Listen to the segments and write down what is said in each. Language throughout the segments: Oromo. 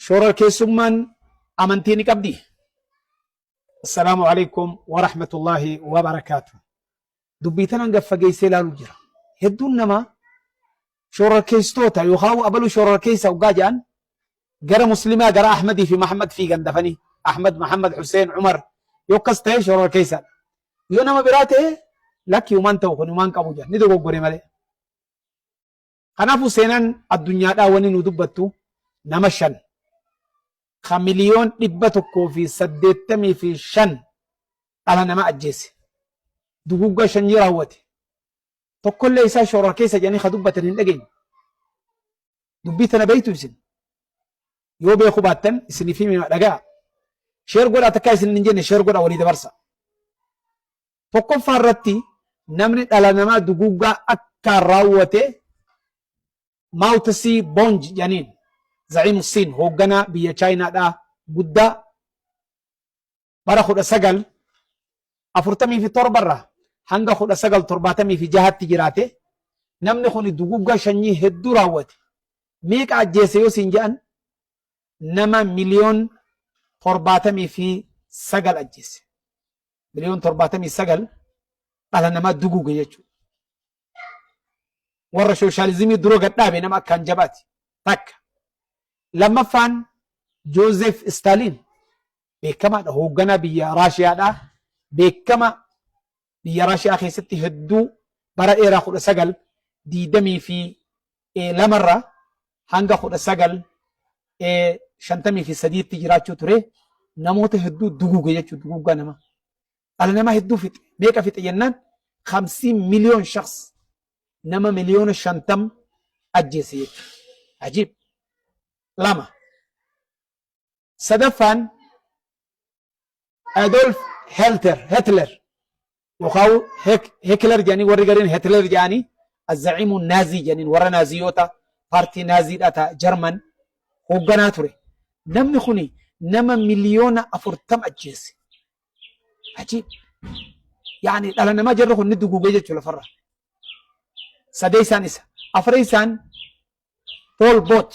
Shororkeessummaan amantii ni qabdii? Assalaamu alaikum wa rahmatullahi wa barakaatu. Dubbii tanan gad fageessee ilaalu jira. Hedduun namaa shororkeessitoota yookaan abaluu shororkeessa hoggaa jedhan gara muslimaa gara Ahmadii fi Mahammad fiigan dafanii. Ahmad, Mahammad, Hussein, Umar yoo akkas ta'e shororkeessaadha. Yoo nama biraa ta'e lakki humaan ta'u kun humaan qabu jedhan ni dogoggore malee. Kanaafuu seenaan addunyaadhaa wanni nu dubbattu nama shan ka 185,000,000 dhala nama ajjeese. Duguggaa shanyii raawwate. Tokkollee isaa shororkeessa jedhanii ka dubbatan hin dhageenye. Dubbii tana beektu isin. Yoo beekuu baattan isiniif himima dhagaa. Sheer godhaa takkaa isin hin jenne sheer godhaa walii dabarsa. Tokkoffaa irratti namni dhala namaa duguuggaa akkaan raawwate Mao Tse Bonj jedhaniin Za'iimu Siin hoogganaa biyya Chaayinaadhaa guddaa bara 1947 irraa hanga 1976tti jiraate. Namni kun duguuggaa shanyii hedduu raawwate. Meeqa ajjeese yoo siin jedhan nama 79 miliyoon ajjeese. 79 miliyoon dhala namaa duguuge jechuudha. Warra sooshaalizimii dura gad dhaabe nama akkaan jabaati. Takka. Lammaffaan Joozeef Istaaliin beekamaadha. Hoogganaa biyya Raashiyaadha. Beekama biyya Raashiyaa keessatti hedduu bara dheeraa 1922rraa hanga 1953tti jiraachuu ture. Namoota hedduu duguuge jechuudha. Duguuggaa namaa. Dhala namaa hedduu fixe. Meeqa fixe jennaan 50 miliyoon shakhs nama 50 miliyoona ajjeese jechuudha. Ajiib. Lama. Sadaffaan Adolf Hitler yookaan Hitler jedhanii warri gariin Hitler jedhanii الزعيم النازي jedhaniin warra naaziyoota paartii naaziidha ta Jarman hoogganaa ture. Namni kuni nama 40 miliyoona ajjeese. Ajiib. Yaani dhala namaa jarri kun ni duguugee jechuudha lafarra. Sadeessaan isa. Afreessaan Pol Pot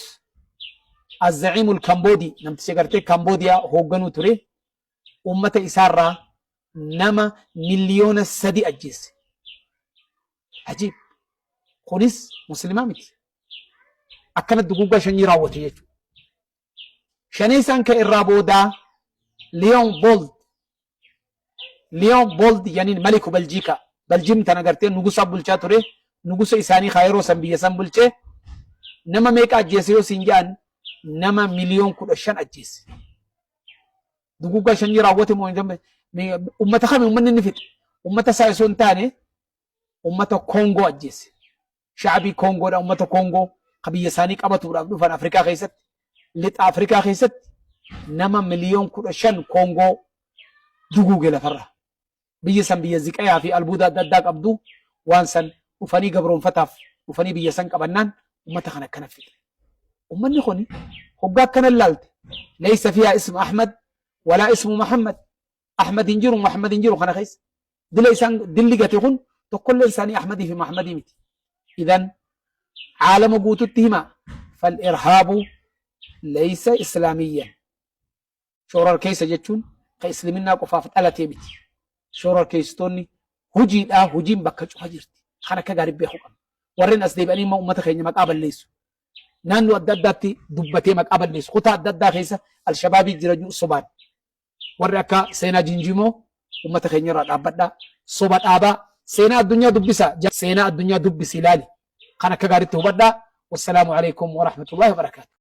الزعيم الكمبودي namticha gartee Kamboodiyaa hoogganuu ture uummata isaarraa nama 3 miliyoona ajjeese. Ajiib. Kunis muslimaa miti. Akkana duguuggaa shanyii raawwate jechuudha. Shaneessaan kan irraa boodaa Leopold. Leopold jedhaniin maliku Beljiikaa. Beljiim tana gartee nugusa bulchaa ture. Nugusa isaanii kaa yeroo san biyya san bulchee nama meeqa ajjeese yoo siin jedhan nama 15 miliyoona ajjeese. Duguuggaa shanyii raawwate moo uummata kami uummanni inni fixe? Uummata isaa osoo hin taane uummata Koongoo ajjeese. Shaabii Koongoodha uummata Koongoo ka biyya isaanii qabatuudhaaf dhufan Afrikaa keessatti lixa Afrikaa keessatti nama 15 miliyoona Koongoo duguuge lafarra. Biyya san biyya ziqayaa fi albuuda adda addaa qabdu waan san dhufanii gabroonfataaf dhufanii biyya san qabannaan uummata kana akkana fixe. Uummanni kun hoggaa akkana ilaalte ليس فيها اسم أحمد ولا اسم محمد. Ahmad hin jiru, Muhammad hin jiru kana keessa. Dila isaan dilli gate kun tokkollee isaanii Ahmadii fi Muhammadii miti. إذن caalama guututti hima فالإرهاب ليس إسلاميا. Shororkeessa jechuun ka isliminnaa qofaaf dhalatee miti. Shororkeessitoonni hojiidhaa hojiin bakka cufa jirti. Kan akka gaarii beekuu qabna. Warreen as deebi'anii immoo uummata keenya maqaa balleessu. Naannoo adda addaatti dubbatee maqaa balleessu. Kutaa adda addaa keessa Alshabaabii jira jiru sobaan. Warri akka seenaa jinjimoo uummata keenya irraa dhaabbadhaa. Soba dhaabaa. Seenaa addunyaa dubbisa. Seenaa addunyaa dubbisi ilaali. Kan akka gaariitti hubadhaa. والسلام عليكم ورحمة الله وبركاته.